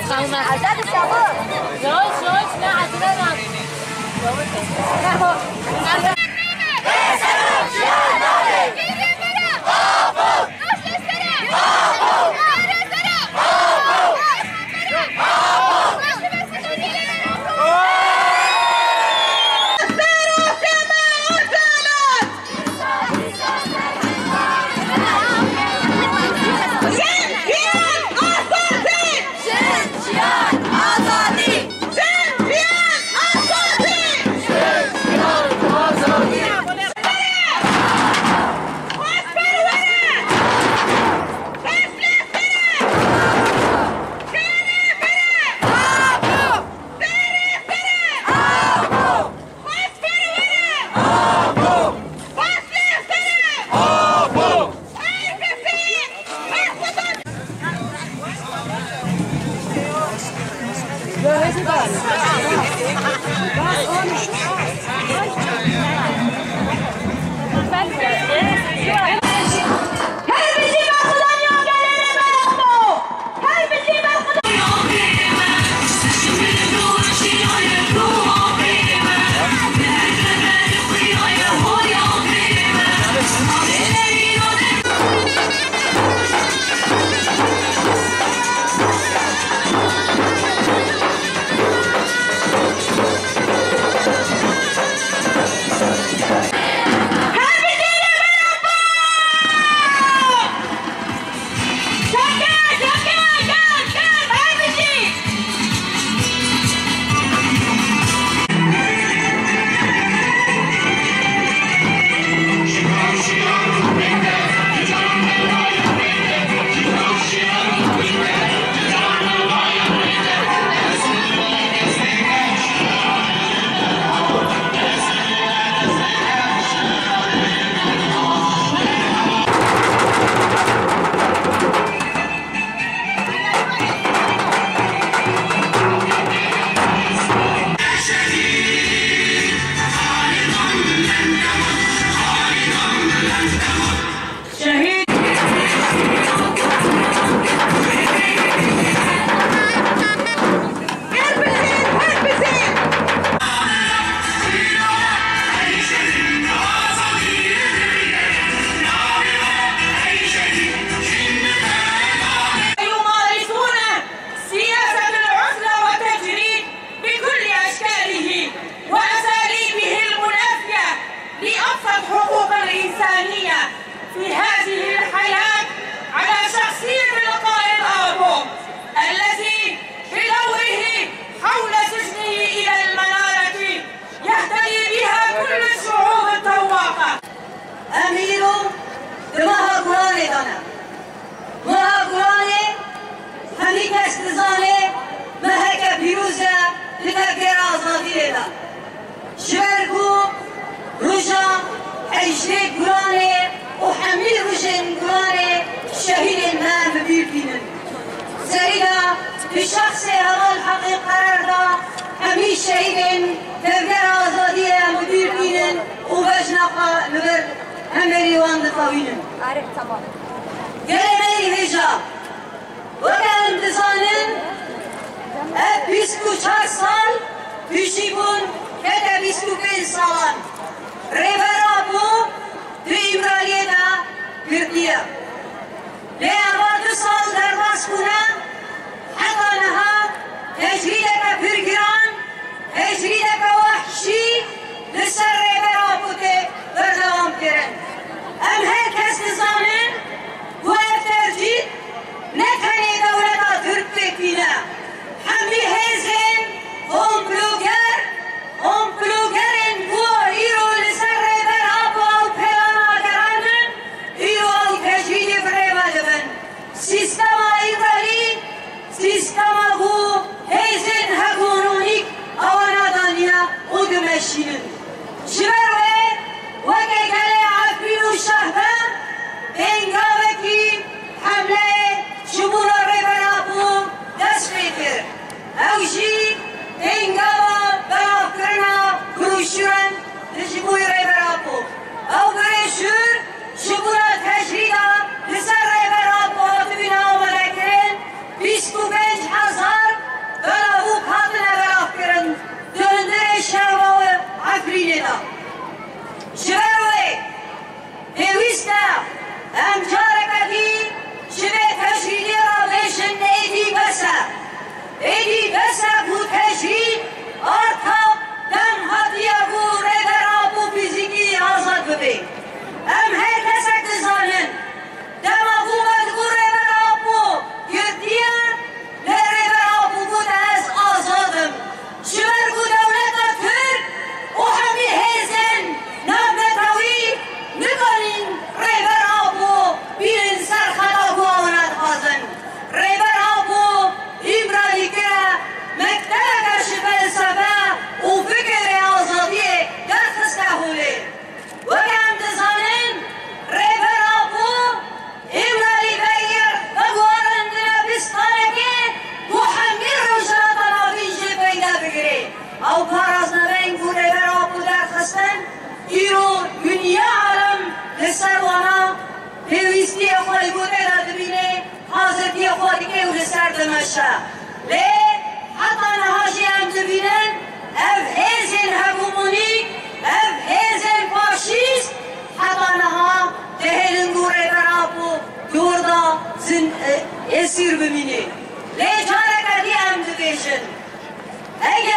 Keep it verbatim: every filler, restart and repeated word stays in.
Yavaş, yavaş, ne acele lan. يمارسون سياسة العزلة والتجريد بكل أشكاله وأساليبه المنافية لأبسط حقوق الإنسانية في هذه الحياة على شخصية القائد آبو، الذي بدوره حول سجنه إلى المنارة يهتدي بها كل الشعوب التواقة. Em îro di meha Guranê de ne. Meha Guranê hemî kes dizane meheke pîroz e di tevgera azadiyê de. Ji ber ku roja hejnê Guranê û hemî rojên Guranê şehîdên me bi bîr tînin. Serî de bi şexsê Heval Heqî qerar da hemî şehîdên tevgera azadiyê em bi bîr tînin û bejna xwe li vir hemberî wan dixewînin. Gelê me yî hêja. Weke em dizanin, ev bîst û çar sal pêşî bûn, kete bîst û pênc salan. Rêber Apo di Îmraliyê de girtiye. Lê eva du sal derbas bûne, heta niha tecrîdeke pir giran, tecrîdeke wehşî li ser Rêber Apo tê berdewam kirin. Em her kes dizanin ku ev tecrîd ne tenê dewleta Tirk pêk tîne. Hemî hêzên komploger, komplogerên ku îro li ser Rêber Em careke dî ji vê tecrîdê re bêjin êdî bes e. Êdî bes e ku tecrîd arta dem hatiye ku Rêber Apo fîzîkî azad bibe. Em her kesek dizanin, dema ku me li ku Rêber Apo girtiye, lê Rêber Apo got, ez azad im. Ji ber ku dewleta Tirk û hemî hêzên navnetewî nikarîn Rêber Apo bînin ser xeta ku wana dixwazin. Rêber Apo îmralî kire mektebeke ji felsefe û fikirê azadiyê derxiste holê. Weke em dizanin, Rêber Apo Îmralî Begîr veguherandine bistanekê ku hemî Rojhilata Navîn jê feyde bigire. Ew paraznameyên ku Rêber Apo derxistin, îro dinya alem li ser wana pêwîstiyê xwe li gotê de dibîne, hazirtiyê xwe dike û li ser dimeşe. Lê heta niha jî em dibînin, ev hêzên hegemonîk, ev hêzên faşîst heta niha dihêlin ku Rêber Apo di wir de zin-, e, êsîr bimîne. Lê careke dî em dibêjin, eger